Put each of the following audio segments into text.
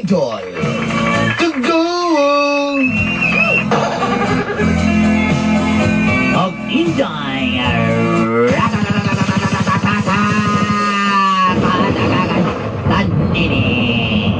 Idol. To go! Og Inday. Tanini.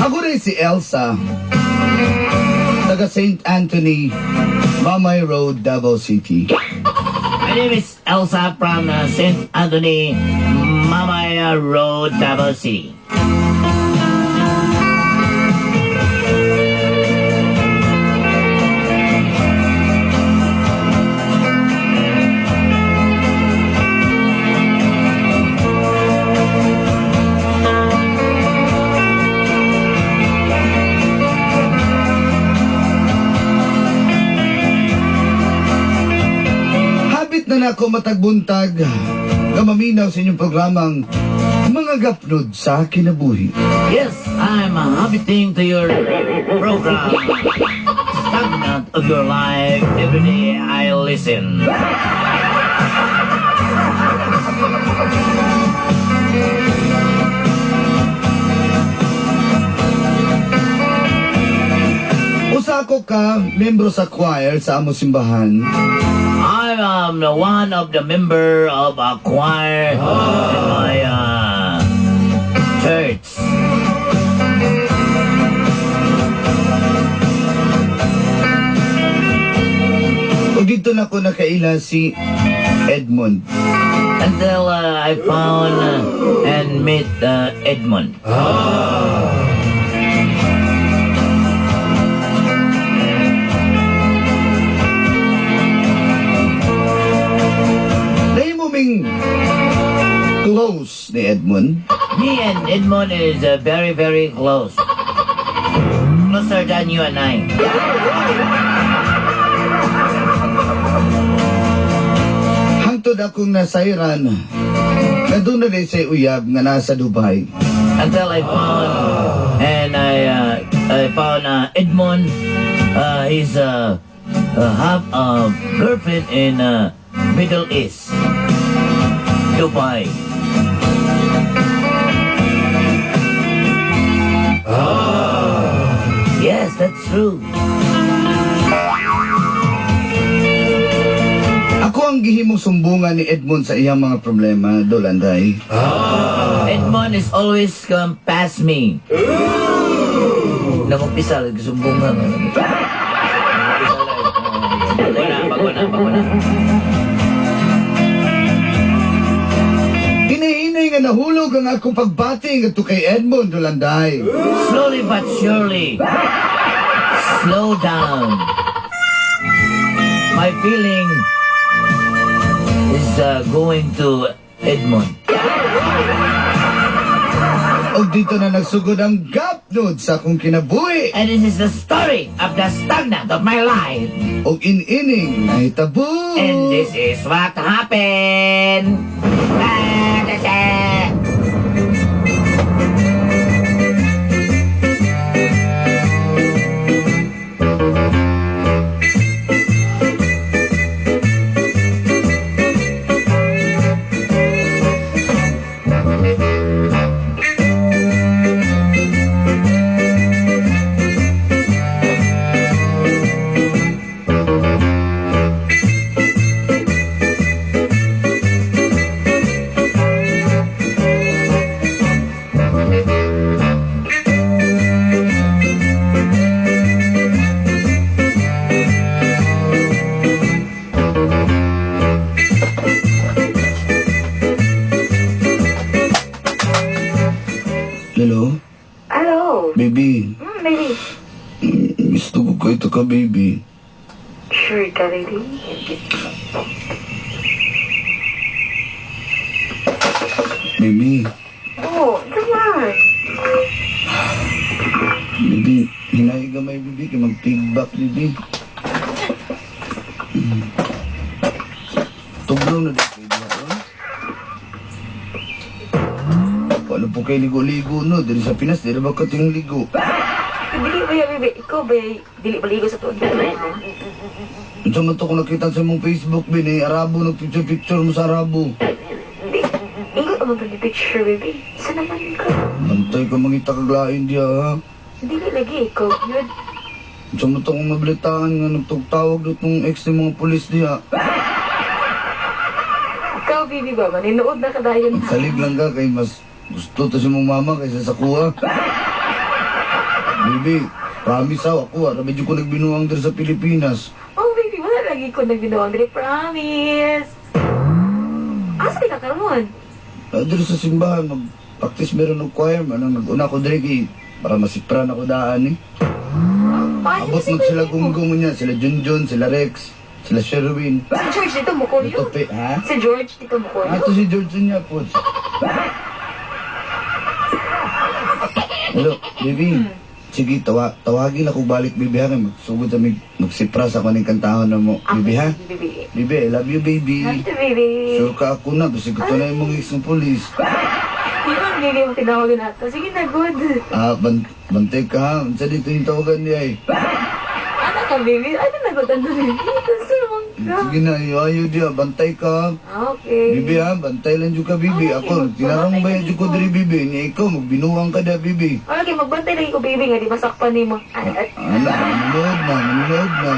Ako rin si Elsa, taga St. Anthony, Mamay Road, Davao City. My name is Elsa from St. Anthony, Mamaya Road, Davao City. Habit na nako matagbuntag nga maminaw sa inyong programang Mga Gapnod sa Kinabuhi. Yes, I'm habiting to your program. Stagnant of your life. Every day I listen. Usa ko ka membro sa choir sa among simbahan. I am the one of the member of a choir in my church. Ug dito na ko nakaila si Edmond. Until I found and met Edmond. Nahimo ming close ni Edmond. Me and Edmond is very, very close. Closer than you and I. Hangtod akong nasayran nga doon na rin sa uyab nga nasa Dubai. Until I found and I found Edmond. He's have a girlfriend in Middle East, Dubai. Yes, that's true. Ako ang gihimong sumbungan ni Edmond sa iyang mga problema, Dolanday. Edmond is always come past me. Nagumpisa, nagsumbungan. Bago na, bago na, bago na. Hinahinay nga nahulog ang akong pagbati ngadto kay Edmond, Dolanday. Slowly but surely. Slow down. My feeling is going to Edmond. Og dito na nagsugod ang gapnod sa akong kinabuhi. And this is the story of the stagnant of my life. Og inining nahitabo. And this is what happened. Ah, da, da. Hello? Hello. Baby, Baby. Gusto ko kaayo ka, baby. Sure ka, baby? Baby, Oh, sama. Bibi, hinay gamay bibi kay mag-feedback bibi. Tugnaw na din kayo diha, oh. Paano po kayo ligo-ligo, no? Diri sa Pinas, diri ba ka ting ligo? Dili ba ya, baby? Ikaw ba ya, dili baligo sa tuon? Unsa man to kung nakita sa imong Facebook, bi, ni Arabo, nagpicture-picture mo sa Arabo. Di, ingot naman ka ni picture, baby. Isa naman ka. Bantay ka mangita kaglain diya, ha? Dili lagi, ikaw yun. Unsa man to kung mabalitaan nga nagtugtawag dito ng ex ni mga pulis diya. Ikaw, baby ba? Maninood na kadayon ha? Salig lang ka kay mas gusto to si mong mama kaysa sa kuha. Bibi, promise ha, ako ha, medyo ko nagbinuang diri sa Pilipinas. Oh, baby, wala lagi ko nagbinuang dili. Promise! Asa di ka karon? Diri sa simbahan, mag-practice meron ng choir, anong nag-una ko diri kay para masipran ako daan eh. Paano Abot si mag sila Gunggong niya, sila Junjun, sila Rex, sila Sherwin. Si George dito mo ko yun. Tupi, ha? Si George dito mo ko yun. Ato si George niya po. Hello, baby. Sige, tawagin ako balik, baby, ha? Magsugod sa magsipra sa kaning kantahon na mo, baby, ha? Sige, baby. Baby, I love you, baby. Love you too, baby. Sure ka ako na, kasi ko na yung mga ex ng polis. Di ba, baby, mo tinawagan nato? Sige na, good. Ah, bantay ka, ha? Unsa dito yung tawagan niya, eh. Ano ka, baby? Ano na, good? Ano, baby? Kasurang ka. Sige na, ayo diya, bantay ka. Okay. Bibi ha, bantay lang dyan ka, bibi. Okay, Ako, tinarong ba yan ko diri, bibi? Niya ikaw, magbinuang ka da, bibi. Okay, magbantay lagi ko, baby, nga di masakpan nimo. Ay, ay. Ano, manunood na, manunood na.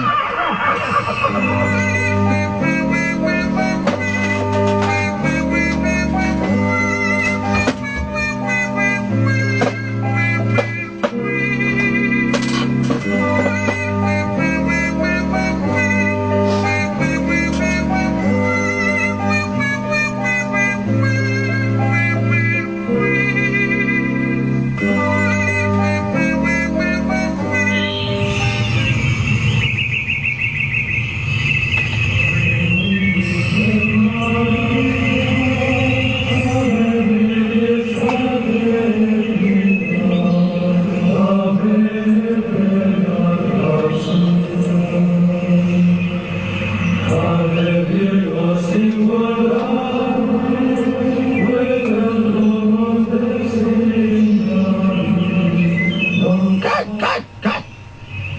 Kat, kat, kat.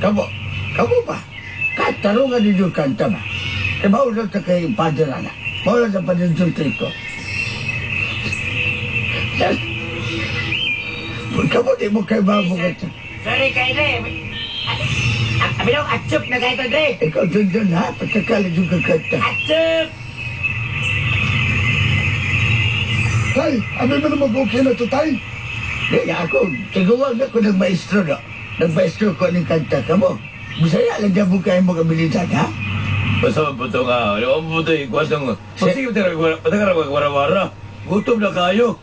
Kamo, kamo ba? Kat, tarungan ninyo kanta ba? Kaya maulog sa kay Padre Rana. Maulog sa Padre Trico. Kamo di mo kay babo ka. Sorry kay Dre. Abi daw, atsup na kayo to, Dre. Ikaw dun dun ha, pagkakala yung kakanta. Atsup! Tay, abi mo na mag-okay na to, tay? Di, ako, tiguwag ako ng maestro, no? Nagmaestro ko ng kanta ka mo. Bisaya lang dyan mo kayo mga abilidad, ha? Basta mabuto nga. Ano ang buto eh. Kuwasang. Pagsige patagara warawara. Gutom na kayo.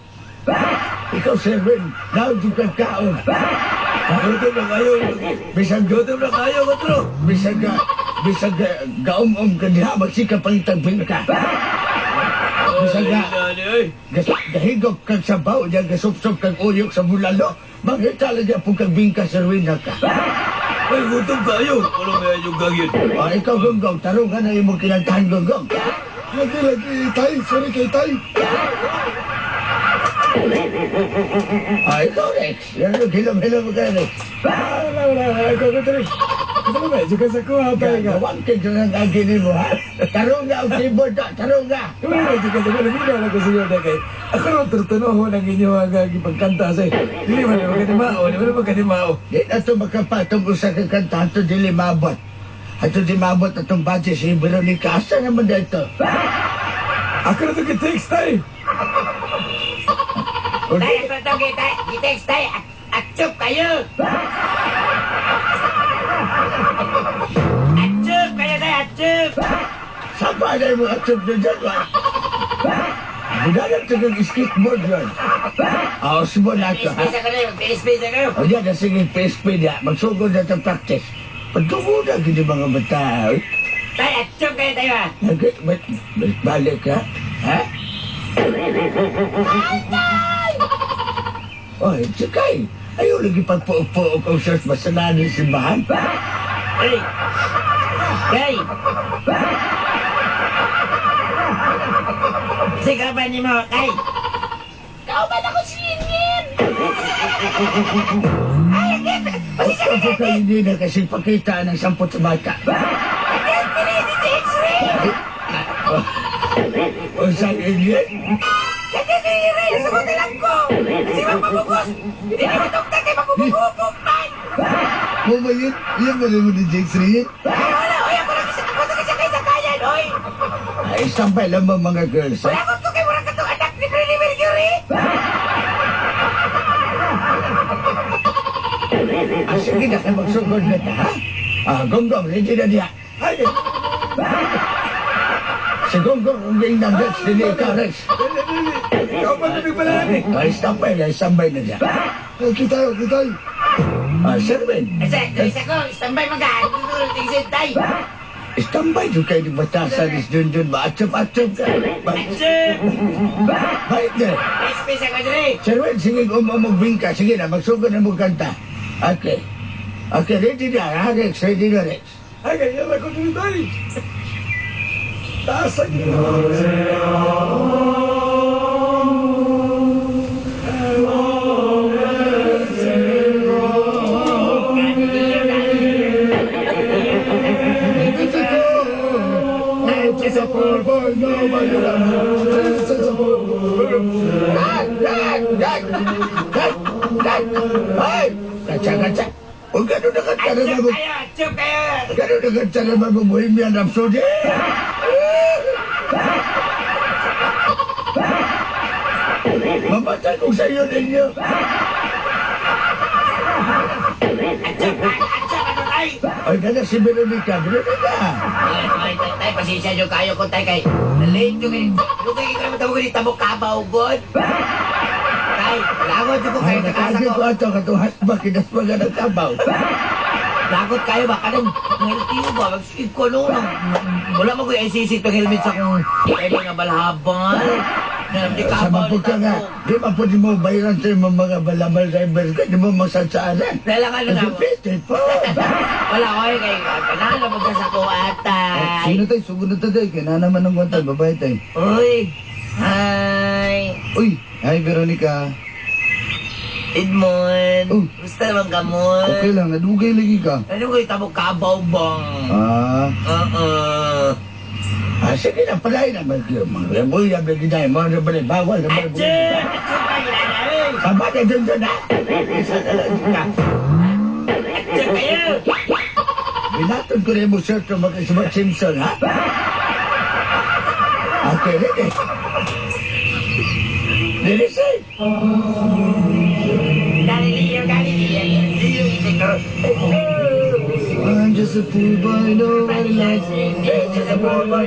Ikaw, Sherwin, naon yung kagkaon. Gutom na kayo. Bisag, Gutom na kayo, katro. bisag, bisag, gaum-um ka diha, magsika pangitang ka. Bisag, gahigop kag sabaw, diyan gasupsop kag uyok sa bulalo. Mangita lang diyan po kag bingka, Sherwin na ka. Ay, gutom kayo. Ano kaya yung gagawin? Ah, ikaw, Gonggong, tarungan na imong kinantahan, Gonggong. Lagi, lagi, tay. Sorry kay tay. Ah, ikaw, Rex. Yan ang hilom-hilom ka, Rex. Wala, wala, wala. Ikaw, ikaw, Rex. Ano ba? Juga sa kuha, tay ka. Gawang kayo ng agini mo, ha? Tarong nga ang keyboard, ha? Tarong nga. Wala, juga sa kuha. Lagi na ako sa iyo, kay. Ako rin turtunoho ng inyong ang ipagkanta sa Dili man naman kanimao, di man naman kanimao. Di na ito makapatong usa ka kanta, ato dili maabot. Ato di maabot atong budget si Veronica. Asa naman na ito? Ako na ito kitext, tay. Tay, ako to, gitext, tay. Atsup kayo! Atsup kayo, tay, atsup! Sapa na yung mga atsup na dyan, ba? Budalan ito ng skateboard yun. Ah, subo na ito, ha? PSP sa kayo, PSP sa kayo. O yan, sige, PSP niya. Magsugod na itong practice. Pagtungod na gini mga bata. Tay, atsup kayo tayo, ha? Balik, ha? Ha? Oy, tsikay. Ayaw lagi pagpuok-puok ang church masalanan simbahan. Hey! Kay! Sige ba ni mo, kay? Kauban ako si Yin. Ay, again! Pasensya Huwag ka ka kayo hindi na kasi pakita ng sampot sa bata. Again, pinili si X-ray! O sa alien? Kaya si Ray, sagutin lang ko! Kasi mapabugos! Hindi na matugtag kay mapabugubog man! Mo ba yun? Yan ba mo ni Jakes Ray? Ay, wala! Oy, ako lang isa! Ako lang isa kay sakayan, oy! Ay, sampay lang mo mga girls, ha? Wala ko to kay murag katong anak ni Freddie Mercury! Ah, sige na kayo magsugod na ta, ha? Ah, Gonggong, ready na niya. Ay, si Gonggong, ang ging ng Rex, dili ikaw, Rex. Ikaw pa nabig pala namin. Ay, standby na, standby na siya. Okay tayo, okay tayo. Ah, Sherwin, Isa, isa ko, standby mga. Tingsin tay. standby doon kayo ng batasan is dun dun ba? Atsap-atsap ka. Bait na. Space ako diri. Sherwin, sige, umamagwing ka. Sige na, magsugod na mo kanta. Okay. Okay, ready na, ha, Rex? Ready na, Rex? Ay, kaya lang ko dito tayo. Taas ang It's a poor boy, nobody loves him. It's a poor boy. Ay! Ay! Ay! Ay! Ay! Ay! Katsa, katsa. O gano'n na kanta naman mo. Kayo, chup kayo. Gano'n na kanta naman mo Bohemian Rhapsody. Mamatay kong sa iyo ninyo. Chup, chup, ano tay? Ay, gana si Veronica. Veronica! Ay, ay, tay, tay, pasensya nyo kayo ko tay kay. Late yung kay. Yung kay kayo matawag ni tamo kabaw god. Tay, lagot ko Ay, kayo nakasa nakagi ko. ko ato katong hasbak kinasbagan ng kabaw. Lagot kayo ba kanang ng LTO ba magsikip ko no nang wala mo ko ICC tong helmet sa akong kay mga balhabal. Di Sa kabaw mapod ka nga, di ba pwede mo bayaran sa imong mga balabal driver ka, di mo masansaanan. Kailangan na ako. Pwede po. Wala ko eh, kay kanala mo sa ko atay. Sino tayo? Sugod na tayo. Kaya na naman ang kwanta. Babae tayo. Uy. Hi. Uy! Hi, Veronica. Edmond. Oh. Basta naman ka mo. Okay lang. Nadugay lagi ka. Ano ko tabo kabaw bang? Ah, Oo. Ah, sige na, palay na. Maglaboy, lagi na. Mga na balay, bawal na balay. Atsu! Atsu pa eh. Tama na dun dun, ha? Isa na lang ka. Atsu kayo! Binatod ko rin mo, sir, to mag Simpson, ha? Okay, ready? Ready, sir? Galileo, Galileo, Galileo, I'm just a poor boy, nobody likes me. Just a poor boy.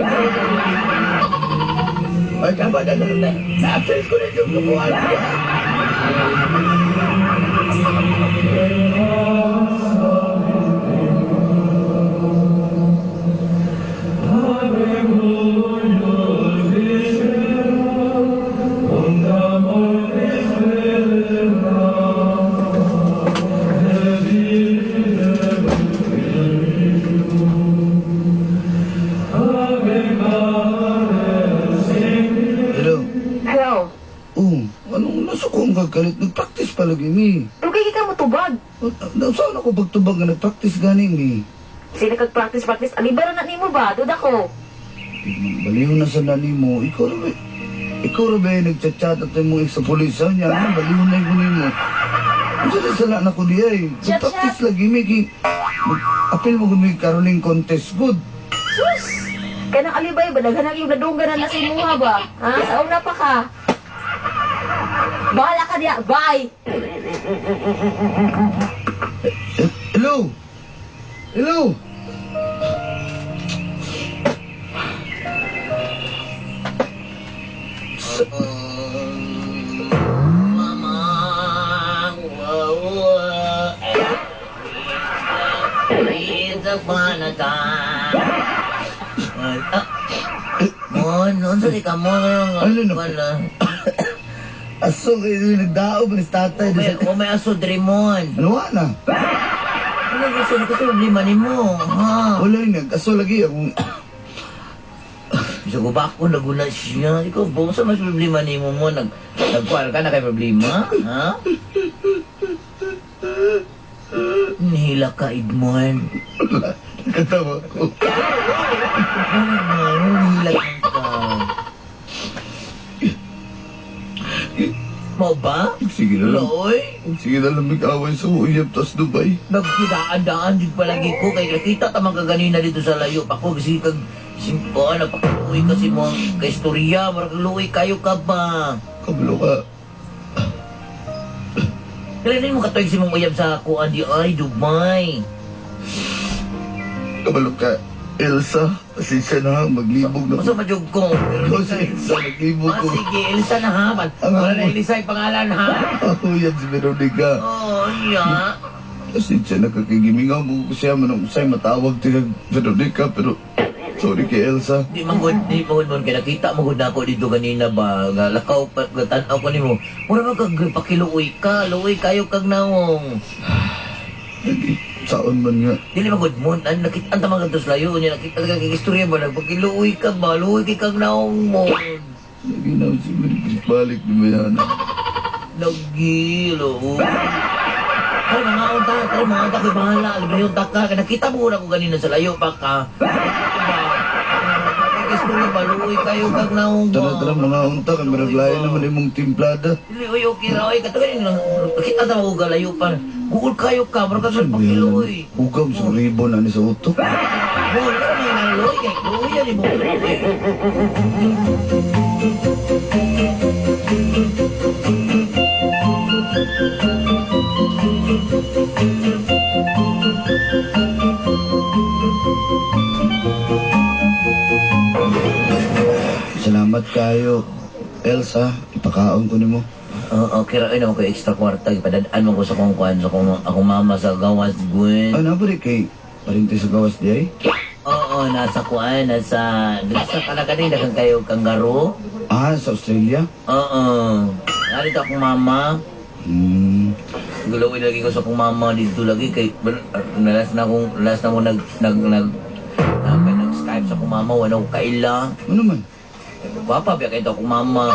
Ay, tama na na. Na-appeal ko rin yung gumawa niya. Hello. Hello. Oh, anong nasa ko ang kagalit? Nag-practice palagi, mi. Dugay ka mo tubag. Saan ako pagtubag nga nag-practice gani, mi? Sila kag practice practice alibara na nimo ba? Duda ko. Baliw na sa nani mo. Ikaw ra ba? Ikaw ra ba yung nagchat-chat at imong ex sa pulis sa niya? Ano, baliw na yung nimo. Ano sa sala na ko diya eh. Chat, Nag-practice lagi, mi. Apil mo kami caroling contest. Good. Sus! Kanang alibay ba daghan yung nadunggan na sa imuha ba? Ha? Sa una pa ka. Bahala ka diya. Bye. Hello? Hello? It's upon a time. Mon, unsa di ka mo? Ano na po? Wala. Aso kay nagdao man si tatay. O may aso diri mon. Ano wa na? Ano gusto ko sa problema nimo? Ha? Wala yung nag-aso lagi akong... Sa guba ko nagula siya. Ikaw ba sa mas problema nimo mo nagkuan ka na kay problema? Ha? Nihila ka, Edmond. Katawa ko. Ano nihila ka? Mo ba? Sige na lang. Loy? Sige na lang mag-away sa uyab tas Dubai. Nagkidaan-daan jud palagi ko kay nakita ta man ka ganina dito sa layo pa ko kasi kag simpo nagpakiluoy kasi mo ang kaistorya murag luoy kayo ka ba? Kabalo ka. Kailan mo katuig si mong uyab sa kuan di ay Dubai. Kabalo ka. Elsa, pasensya na, maglibog na Masa majug ko. Pero Ikaw si Elsa, naglibog Ah, ko. sige, Elsa na ha. Wala na Elsa yung pangalan ha. Ako yan si Veronica. Oh, yeah. Pasensya na kakigimingaw mo ko siya manong usay matawag tigag Veronica pero sorry kay Elsa. Di man gud, di man gud mon kay nakita mo gud nako dito kanina ba nga lakaw pa tan-aw ko nimo. Mura man kag pakiluoy ka, luoy kayo kag naong. Saon man nga. Dili man gud mon, an nakita ang tamang kadto sa layo niya nakita ka kay istorya ba nagpakiluoy ka ba, luoy kay kag naong mo. Lagi na si Veronica balik ni Mayana. Lagi, luoy. Ay, mga unta, ay, mga unta, kay bahala, libre yung taka. Kaya nakita mo na ko ganina sa layo pa ka. Ba? Istorya ba, luoy kayo kag naong mo. Tara tara mga unta kay maraglayan naman imong timplada. Dili, oy, okay ra, oy. Kato ganin lang, nakita ta mo galayo pa. Gugol kayo ka, mura kag nagpakiluoy. Ugaw sa ribbon ani sa utok. Gugol ka naman ang luoy, kay luoy yan, mo. Salamat kayo. Elsa, ipakaon ko nimo. Okay ra, oy, naman ko extra kwarta. Ipadadaan mo ko sa kong kuan, sa kong, akong mama sa gawas, Gwen. Ano ba rin kay parinti sa gawas di ay? Oo, nasa kuan, nasa kanakanin, daghang kayo kanggaro. Ah, sa Australia? Oo. Narito akong mama. Gulawin lagi ko sa akong mama dito lagi kay last na akong last na mo nag nag nag nag, nag Skype sa akong mama wala ko kaila. Ano man? Papa biya kay akong mama.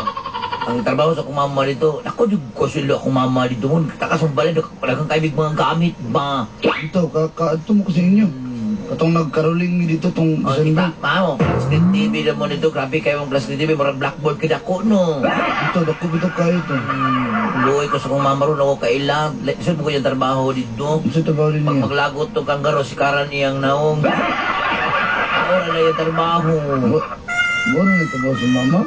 Ang trabaho sa akong mama dito, nako jud ko sila akong mama dito mon. Takas mong balay daghang kaibig mga gamit ba. Ito, kaadto mo ko sa inyo. Katong nagkaroling mi dito tong Oh, December. kita, mamo, flat screen TV na mo dito. Grabe kayo mong flat screen TV, murag blackboard kay dako no. Ito, dako bitaw kayo to. Luoy ko sa akong mama ron ako kaila. Lisod mo ko yung trabaho dito. Unsa trabaho rin Pag niya? maglagot to kanggaro, si Karan iyang naong. Ora na yung trabaho. Mura na trabaho sa mama.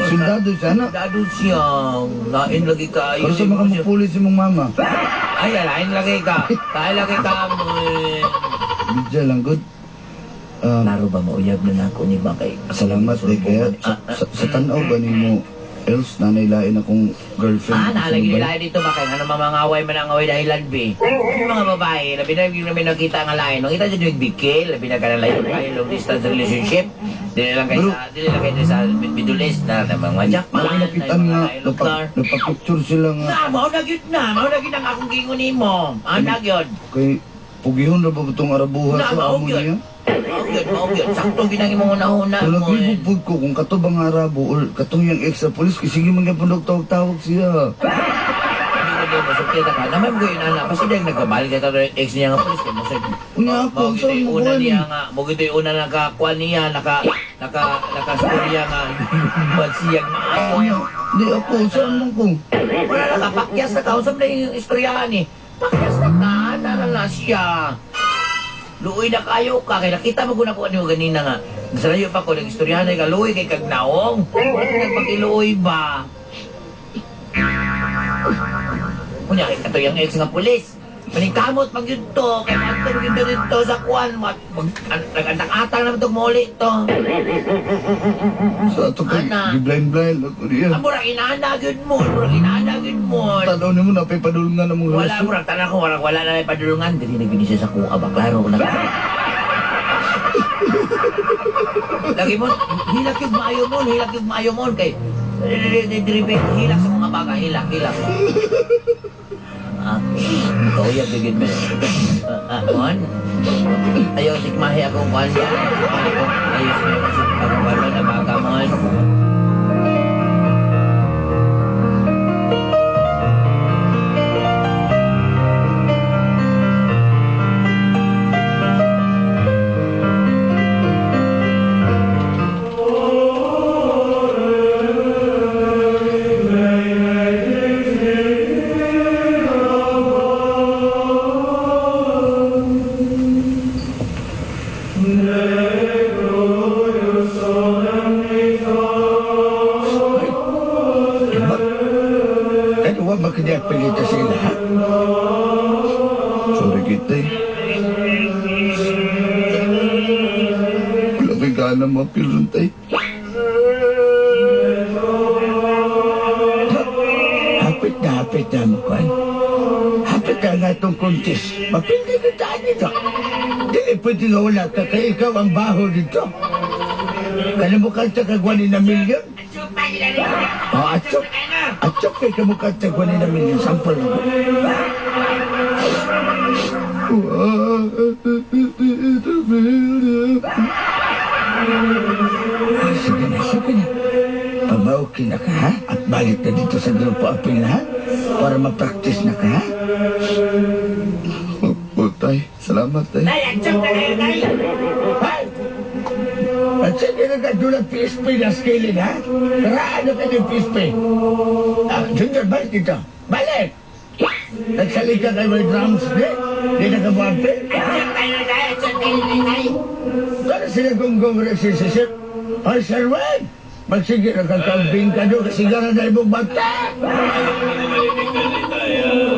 Soldado siya na. Soldado siya. Lain lagi kayo. Pero sa mga mapulis si mong mama. Ay, lain lagi ka. Lain lagi ka mo. Bidya lang, good. Klaro ba, mauyab na nako ni ba kay... Salamat, eh, kaya sa tanaw ba nimo, Els, nanay lain akong girlfriend. Ah, sa nalagi Dubai? nila dito ba kay ano mamangaway man ang away dahilan be. Yung mga babae, labi na yung namin nakita nga lain. Nakita dyan yung bigkil, labi na ka na layo kayo long distance relationship. Dili lang kayo sa dili lang kayo sa Middle East na na mga Japan, Ako nakita na mga nga, lain lugar. napapicture sila nga. Na, mao na gyud na, mao na gyud ang akong gingon nimo. Mao na gyud. Kay, pugihon na ba itong Arabuhan Na, sa mao amo gyud. niya? Mao gyud, mao gyud. Sakto gyud ang imong una-una Kung mo. naglibog ko, kung kato bang Arabo or katong yung ex sa polis, kasi sige man gyapon tawag-tawag siya. Masulti ta ka. Naman mo yun, anak. Kasi dahil nagkabalik ka tayo ex niya nga polis. Kaya mo sa... Unya ako, Mo saan gito'y mo una kuha niya ni? nga. Mo gito'y una nakakuan niya. Naka storya nga. Magsiyag maayo. Di ako, saan man ko? Wala na ka, pakyas na ka. Usap na yung istoryahan eh. Pakyas na ka, nara na siya. Luoy na kayo ka. Kaya nakita mo kung nakuha niyo ganina nga. Sa layo pa ko, nag-istoryahan na ka. Luoy kay kagnaong. Wala ka nagpakiluoy ba? Kunya, kay kato yung ex nga pulis. Maningkamot mag yun to. Kaya matong yun dito sa kuwan. Nag-antak-atang naman itong muli to. Sa ato kay, Ana. gi-blind-blind ako niya. Ang murang inaana yun mo. Murang inaana yun mo. Tanaw nimo na, pay padulungan ang mga Wala, relasyon. murang tanan ko. Wala, wala na may padulungan. Dili na gini siya sa kuha ba? Klaro ko na. Lagi mo, hilak yung maayo mo. Hilak yung maayo mo. Kay, hilak sa mga baka, hilak, hilak. Kauyab gigit mo. Mon? Ayaw, sikmahi akong kwan niya. Ayaw, sikmahi akong kwan na baka, Mon. Pilita sila, ha? Sorry kita eh. Wala ko'y gana mapilon tayo. Hapit na mo, Kwan. Hapit na nga itong contest. Mapildi ka tayo dito. Dili pwede nga wala ka, kaya ikaw ang baho dito. Kanamukal ta kagwanin na milyon? Oh, atsok. Atsok kay kamukal ta kagwanin na milyon. Sample mo. Sige na, sige na. Pamaukin na ka, ha? At balik na dito sa grupo apil, ha? Para ma-practice na ka, ha? Oh, tay. Salamat, tay. Tay, atsok na kayo, tay! Ay! At sige na ka dulang PSP na scaling, ha? Karaan na ka ng PSP. Junior, balik dito. Balik! Nagsalita kayo may drums, di? Di na ka buwapil? Atsok kayo, tay! Atsok kayo, tay! Kano sila gonggong rin si Sisip? Ay, Sir Wayne! Magsige na kakamping ka doon kasi gano'n na imong mata!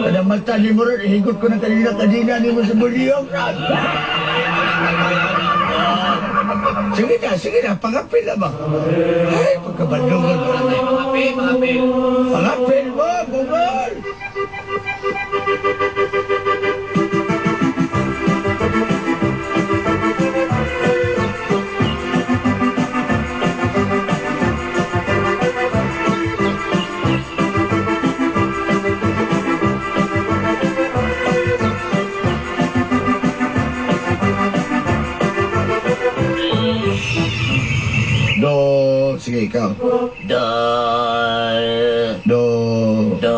Kada mata ni mo rin, ihigot ko na kanina-kanina ni mo sa buliyong ron! Sige na, pangapil na ba? Ay, pagkabandungan mo na. Pangapil, pangapil. Pangapil mo, bungol! Do, sige ikaw. Do, Do. do,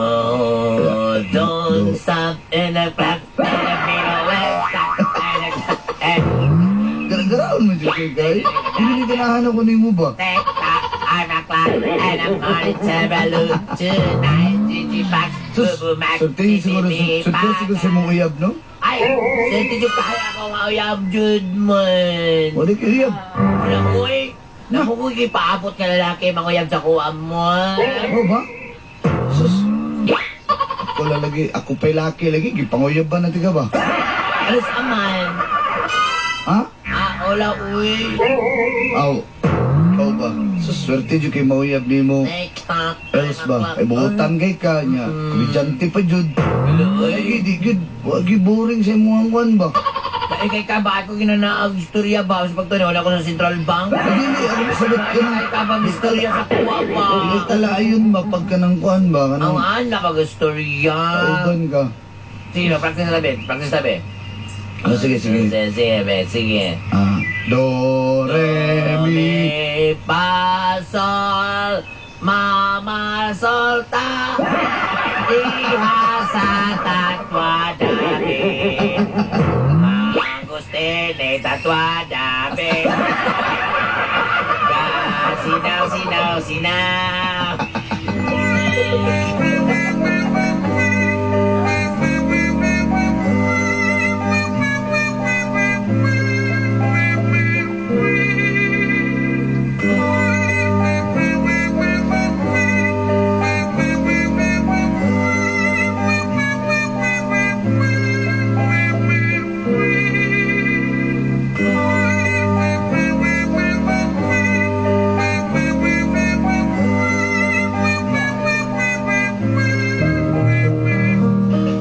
don't stop in the crack, in the middle, stop in the crack, Garagaraon mo dyan kay Guy. Hindi ganahan ako nimo ba? tick tock, I'm a clock, and I'm on it, tonight, Gigi Box, Sus, Boo Boo Mac, sultihin siguro, sultihin siguro sa mong uyab, no? Ay, sultihin yung kaya ako nga uyab, Jud man. Wala kay uyab. Wala ko eh. Naku ko, ipaabot ka lalaki, manguyab sa kuha mo. Oo ba? Sus. Ako lalagi, ako pa'y laki lagi, gipanguyab ba natin ka ba? Alas aman. Ha? Ah, wala, uy. Aw. Ikaw ba? Sus, swerte dyan kay mauyab ni mo. Else ba? Ay, buutan kay ka niya. Komedyante pa dyan. Lagi, di gud. Wagi boring sa imong angwan ba? Ay, kay ka ba? Ako ginanaag istorya ba? Sa pagtunaw, wala ko sa Central Bank. Ay, dili, ako masabot ka ng... Ay, ka ba istorya sa kuha ba? Dili tala ayun ba? Pagka ng kuhan ba? Ang Kanang anak pag istorya. kauban ka. Sige, practice na, Ben. Practice na, Ben. Ah, sige, sige. Sige, sige, Ben. Sige. Ah, do, re, mi. Pa, sol, mama, sol, ta. Iha sa tatwa, dami. Mangustene, tatwa, dami. Ga, sinaw, sinaw, sinaw.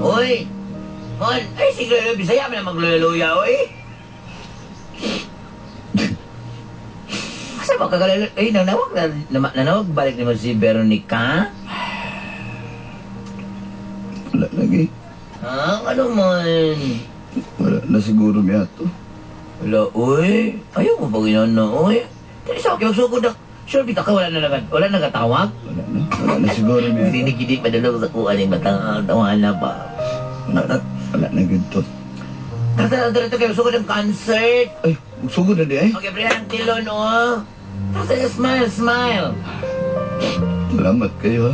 Uy! Mon, ay sige, Bisaya man ang magluluya, uy. Asa ba kagalalo? Ay, nanawag na, nanawag balik ni mo si Veronica? Wala lagi. Ha? Ano man? Wala na siguro mi ato. Wala, uy. Ayaw mo pa ginana, uy. Dali sa akin, magsugod na. Sure, bita ka, wala na naman. Wala na katawag. Wala na. Wala na siguro mi ato. Hindi gidi padulog sa kuha ng batang tawahan na ba. Wala, wala na gud to. Tara, tara, tara, kayo, sugod ang concert. Ay, magsugod na di ay. Okay, Brian, tilon, oh. Tara, smile, smile. Salamat kayo ha.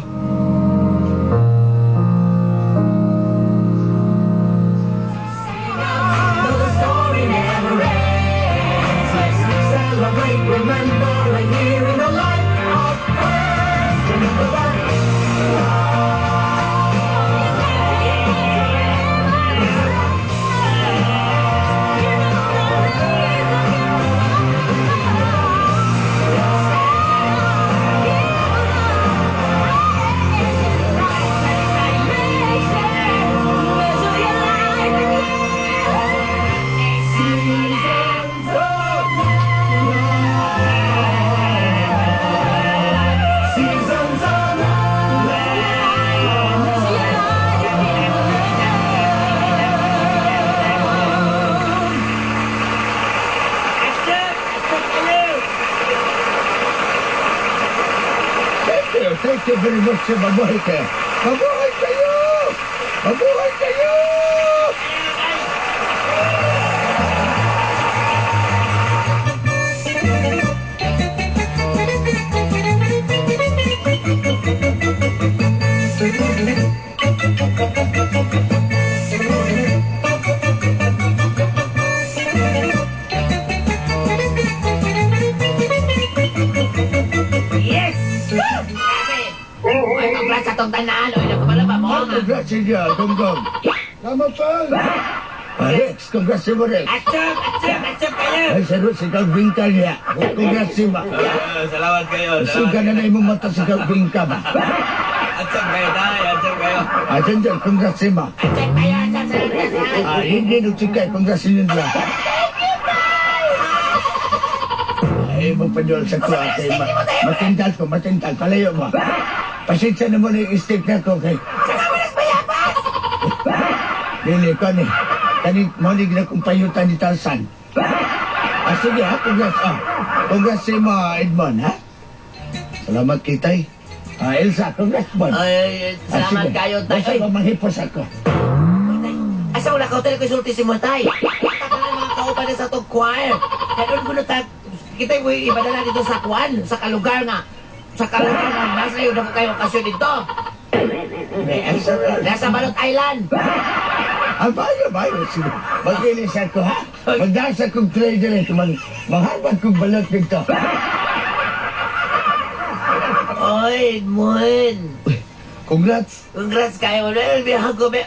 Thank you very much. Mabuhay kayo. Mabuhay kayo! Mabuhay kayo! Yes! Grabe! Uy, congrats sa tong tanan. Uy, nagkabala ba mo? Oh, congrats sa inyo, Gonggong. Salamat pal. Rex, congrats sa mo, Rex. Atsap! Atsap! Atsap kayo! Ay, sa Ruth, ikaw bingka niya. Congrats sa mo. Salamat kayo. Suga na na imong mata sa ikaw bingka ba? Atsap kayo, tay. Atsap kayo. Ah, dyan, dyan, congrats sa mo. Atsap kayo! Atsap! Atsap! Atsap! Ah, hindi nung chikay, congrats sa inyo nila. Ay, magpadol sa kuha kay ma. Matintal ko, matintal. Palayo mo. Pasensya na mo na yung steak na ko kay. Dili ko ni. Kani mo ni gina kong payutan ni Tarzan. Ah, sige ha, congrats. Ah, congrats sa mo, Edmond, ha? Salamat kay tay. Ah, Elsa, congrats mo. Ay, ay, Ah, salamat sige. kayo, tay. Basta Ay, manghipos ako. uy, tay. Asa wala ka hotel ko sulti si mo, tay. Tatangan mga kauban na sa tong choir. Kaya doon ko na kita mo ibadala dito sa kwan, sa kalugar nga. Sa kalugar nga, nasa iyo na ko kayo okasyon dito. May Elsa, Nasa Balot Island. Ah, bayo, bayo. Sige. Magilis ako, ha? Magdasa kong trader ito. Manghabag kong balot dito. Oy, Edmond. Congrats. Congrats kayo. Bihag ko, be.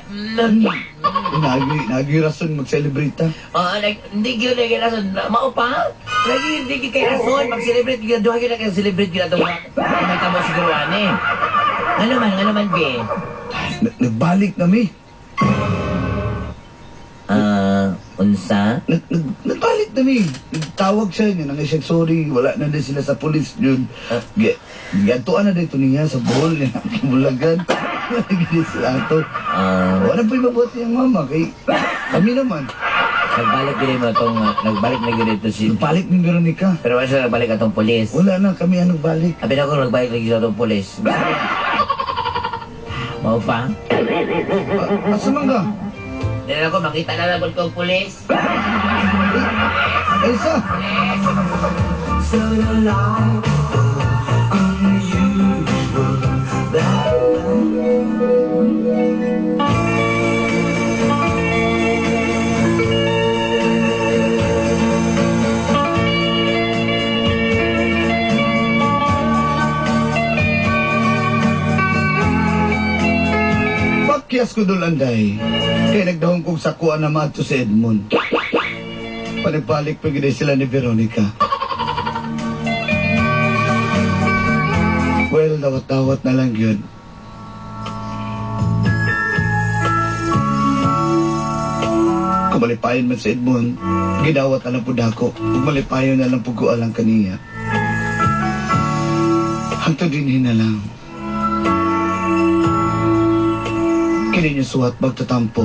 Nagi, nagi rason mag-celebrate ta. Oo, hindi gyud na kay rason. Mao pa? Lagi hindi gyud kay rason mag-celebrate gyud duha gyud na kay celebrate gyud atong may tamo siguro ani. Ngano man be? Nagbalik na mi. Ah, unsa? Nagbalik na mi. Nagtawag siya niya, nang siya sorry, wala na din sila sa pulis yun. Giantuan na dito niya sa buhol niya, bulagan. Gini sila ato. Ah, Wala po'y mabuti ang mama kay kami naman. nagbalik gyud mo tong nagbalik na gyud ito si Nagbalik ni Veronica. Pero wala siya nagbalik atong pulis. Wala na kami ang nagbalik. Abi na ko nagbalik lagi sa atong pulis. Mao pa? Asa man ka? Dili na ko makita na lang ko ang pulis. Elsa! Pakyas ko doon, Anday. Kaya nagdahong kong sakuan na mato si Edmond. Panagbalik pa gini sila ni Veronica. Well, dawat-dawat na lang yun. Kung malipayon man si Edmond, gidawat na lang po dako. Kung malipayon na lang po ko alang kaniya. Hangtod din na lang. Kini niya suhat magtatampo.